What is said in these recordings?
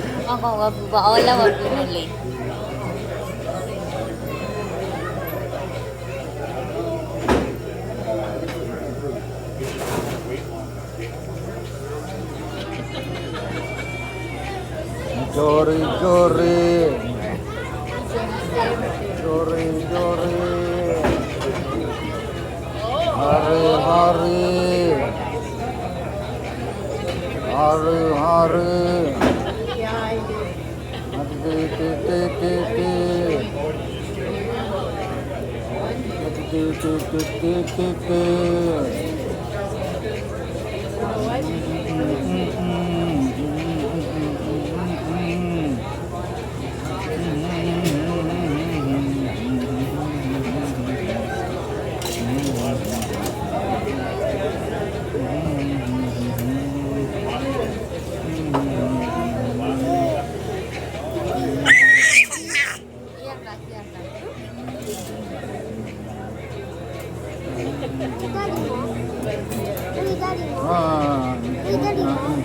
အီၣ်ကီၢ်ဝဲပူၤ ပှၤအီၣ်လၢဝဲပူၤန့ၣ်လံ. Sorry, sorry. Sorry, sorry. Hari, hari. Hari, hari. Hari, hari.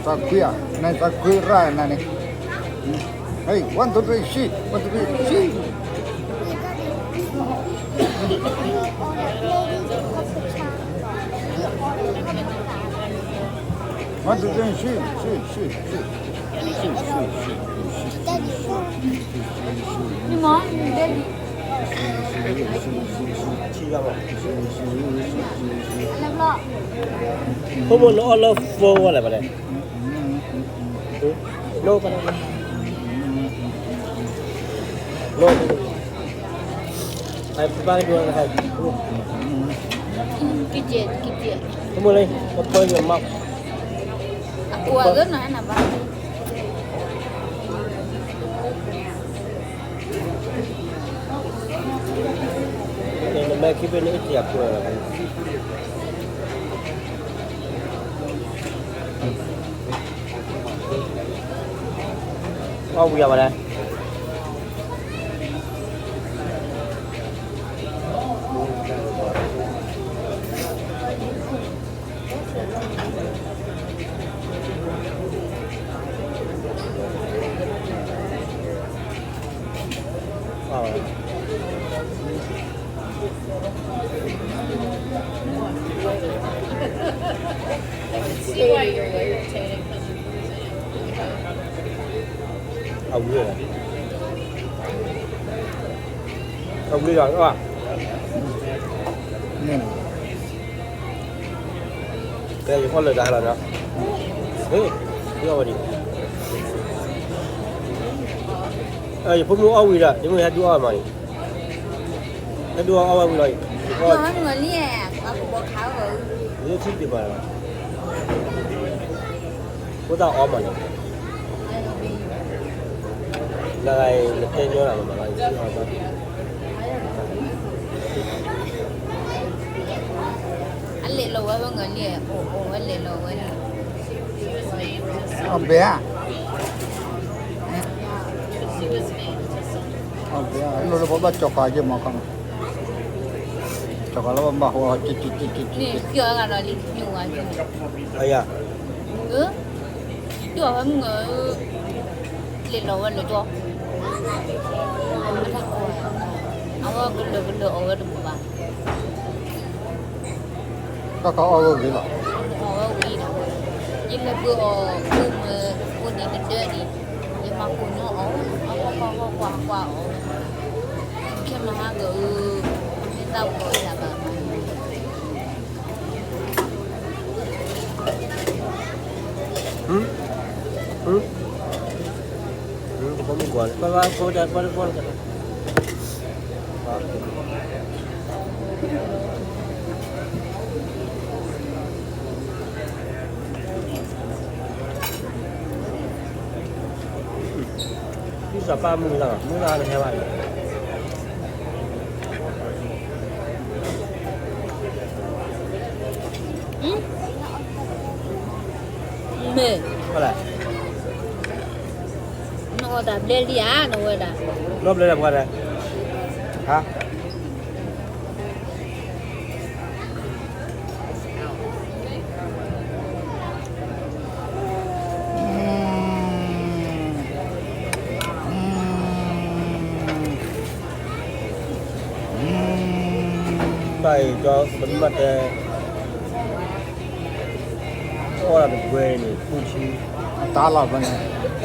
Thakui à, này thakui ra này này. Hey, one, two, three, see, one, two, three, see. One, two, three, see, see, see, see. See, see, see, see. Phone မ့ၢ်နအီၣ်လၢ phone ဝဲလဲၣ် ပှၤလဲၣ်. No, no. Hai, papa kedua hai. Kecil, kecil. Kamu lagi, open your mouth. Aku agak nak, nak, Pak. Ini namanya kipe ni iti aku. Ɔဝံၤအီၤဘၣ်လဲၣ်. အဝံၤ, အဝံၤဒီး, ကဲ ယဖီၣ်လၢာ်တၢ်ဟဲလီၤနီၤ, ဟ့ၣ်, ယအီၣ်ဝဲဒံး, ယဖိမုၣ်အီၣ်ဝံၤဒီး ယမ့ၢ်ဟဲဒုးအီၣ်မးန့ၣ်, ဟဲဒုးအီၣ်အီၣ်ဝဲဝံၤလီၤအံၤ, ဟဲမုၢ်ဂီၤလံ, အကဘီခးအီၤ, ယထံၣ်ဒံးဘၣ်, ဖိသၣ်အီမးန့ၣ်, နဂၤအံၤ နတဲညီနၤလီၤမးလီၤ, အလဲၤလီၤဝဲမုၢ်ဂီၤလံ, အိၣ်ဝဲလဲၤလီၤဝဲလံ, အဘဲဧါ, အဘဲဧါ, လိၣ်လၢပဘၣ်ကၠီၤဃာ်ယဲၢ်မးခီ, ကၠီၤဃာ်လၢပဘၣ်ဟိ, န့ၣ်, ကၠီၤဂၤဒီးလံ, ညိဝဲ, အယၤ, ဒိၣ်ဝဲမုၢ်ဂီၤ, လဲၤလီၤဝဲလၢကၠီၤ, အဝဲကလၢာ်ကလၢာ်အီၣ်ဝဲတဘူးဘၣ်, တၢ်ကအီၣ်ဝဲဂ့ၤလီၤ, အီၣ်ဝဲဝံၤဒီး, ယလဲၤပှ့ၤအီၤ, အိၣ်မး, အိၣ်ဒံးတဒၢဒံး, ယမၤကိးညီအီၤ, အကွၢ်ကွၢ်ကွၢ်ကွၢ်အီၤ, ခဲမဟါကၢ, မ့ၢ်သၣ်ဝီအံၤဘၣ်, သ့ၣ်စးပာ်မုၢ်လၢ်, မုၢ်လၢ်တဟဲဘၣ်အံၤ, မ့ၢ်, နအီၣ်တၢ်ဘျဲလံဧါ, နဝဲဒၣ်, နီၢ်ဘျဲလၢပှၤဒီး, ဟါ တၢ်အံၤကၠီ ပမ့ၢ်တဲ, အီၣ်ဒၣ်တပှဲၤန့ၣ် ပူဆံ, တၢ်လီၤဖဲန့ၣ်